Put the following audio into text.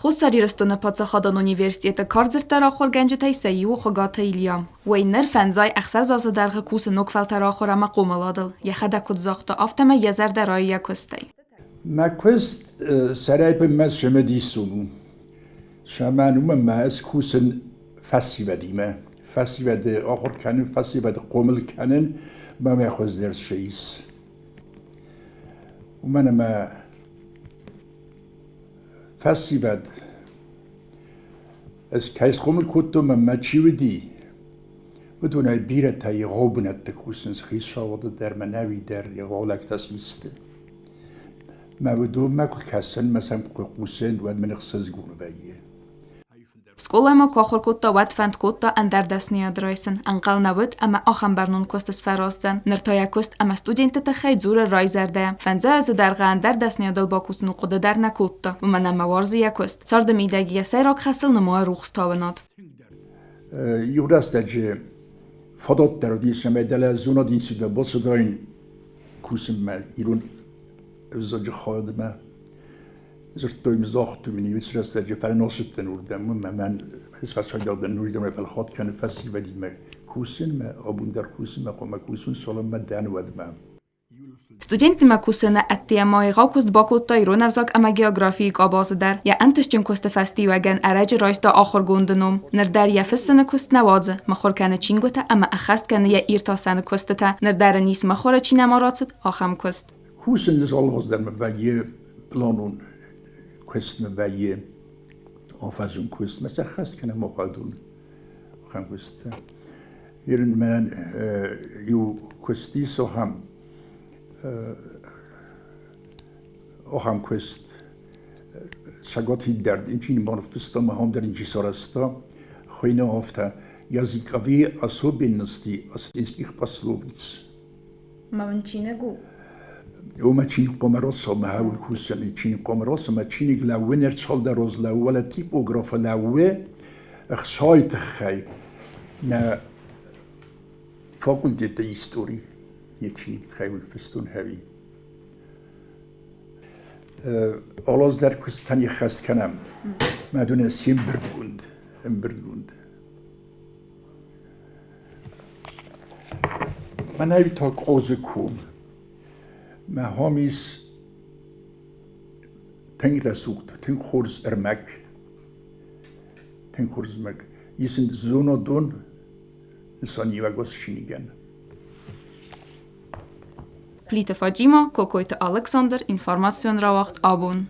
Хуссар Ирыстоны паддзахадон университеты кардзырддӕр ахуыргӕнджытӕй сӕ иу Хуыгаты Илья. Уый ныр фӕндзай ӕхсӕз азы дӕргъы кусы ног фӕлтӕры ахуыр ӕмӕ хъомыладыл. Йӕхӕдӕг куыд загъта, афтӕмӕй йӕ зӕрдӕ райы йӕ куыстӕй. Мӕ куыст сӕрӕй бынмӕ цымыдисон у. Цӕмӕн уымӕн мӕ ӕз кусын фӕсивӕдимӕ. Фӕсивӕды ахуыр кӕнын, фӕсивӕды хъомыл кӕнын мӕ хуыздӕр цы ис. Уымӕн ӕмӕ фӕсивӕд ӕз кӕй схъомыл кодтон ӕмӕ чи уыди, уыдонӕй бирӕтӕ егъау бынӕтты кусынц хицауады дӕр, мӕнӕуи дӕр егъау лӕгтӕ систы. Мӕ уыдонмӕ куы кӕсын мӕ сӕм куы хъусын, уӕд мын ӕхсызгон вӕййы. Скъоламӕ куы ахуыр кодта, уӕд фӕнд кодта ӕндӕр дӕсныйад райсын. Ӕнхъӕл нӕ уыд, ӕмӕ ахӕм бӕрнон куыст сфӕраздзӕн. Ныр та йӕ куыст ӕмӕ студентты тыххӕй дзуры райзӕрдӕ. Фӕндзай азы дӕргъы ӕндӕр дӕсныйадыл бакусыныл хъуыды дӕр нӕ кодта, уымӕн ӕмӕ уарзы йӕ куыст. Царды мидӕг йӕ сӕйраг хӕсыл нымайы рухстауынад. Иу рӕстӕджы фадат дӕр уыдис, цӕмӕй дӕлӕ зонад институты бацыдаин кусынмӕ ирон ӕвзаджы хайадмӕ. Дзырдтой мын, загътой мын, иу рӕстӕджы фӕносыдтӕн уырдӕм, ӕмӕ мӕн фӕсайдагъ дӕн уырдӕм фӕлхат кӕны фӕсивӕдимӕ кусынмӕ, абон дӕр кусынмӕ хъуамӕ кусон, цалынмӕ дӕн, уӕдмӕ. Студенттимӕ кусыны ӕдде ма егъау куыст бакодта ирон ӕвзаг ӕмӕ географийы къабазы дӕр. Йӕ ӕнтыстджын куысты фӕстиуӕгӕн ӕрӕджы райста ахуыргонды ном. Ныр дӕр йӕ фыссыны куыст нӕ уадзы, мыхуыр кӕны чингуытӕ ӕмӕ ӕххӕст кӕны йӕ иртасӕны куыстытӕ. Ныр дӕр ын ис мыхуыры чи нӕма рацыд, ахӕм куыст. Кусын алыгъуыз дӕр вӕййы планон куыстмӕ вӕййы афӕдзон куыстмӕ сӕххӕст кӕнӕм ахадон ахӕм куыстытӕ. Ирын мӕнӕн иу куыст ис ахӕм ахӕм куыст Цӕгат дӕр ин барфыста, махом дӕр ин сарӕзта, хуыйны афтӕ «Языковые особенности осетинских пословиц». Ма мын чиныг у? Уымӕ чиныг хъуамӕ рацӕуа, мӕ кусӕн чиныг хъуамӕ рацӕуа, чиныг лӕууы не рцалдӕр аз лӕууы, типографы лӕууы ӕхцайы тыххӕй нӕ факультеты истори йӕ чиныг тыххӕй уый фыстон ӕви. Алаз дӕр куыстӕн ӕххӕст кӕнӕм. Мӕ дуне се мбырдгонд, ӕмбырдгонд. Мӕнӕй та Къозы ком. Мӕ хом ис тынг рӕсугъд, тынг хорз ӕрмӕг. Тынг хорз ӕрмӕг. Ис ын зонадон нысаниуӕг чиныгӕн. Плиты Фатимӕ, Кокойты Алыксандр, информацион рауагъд «Абон».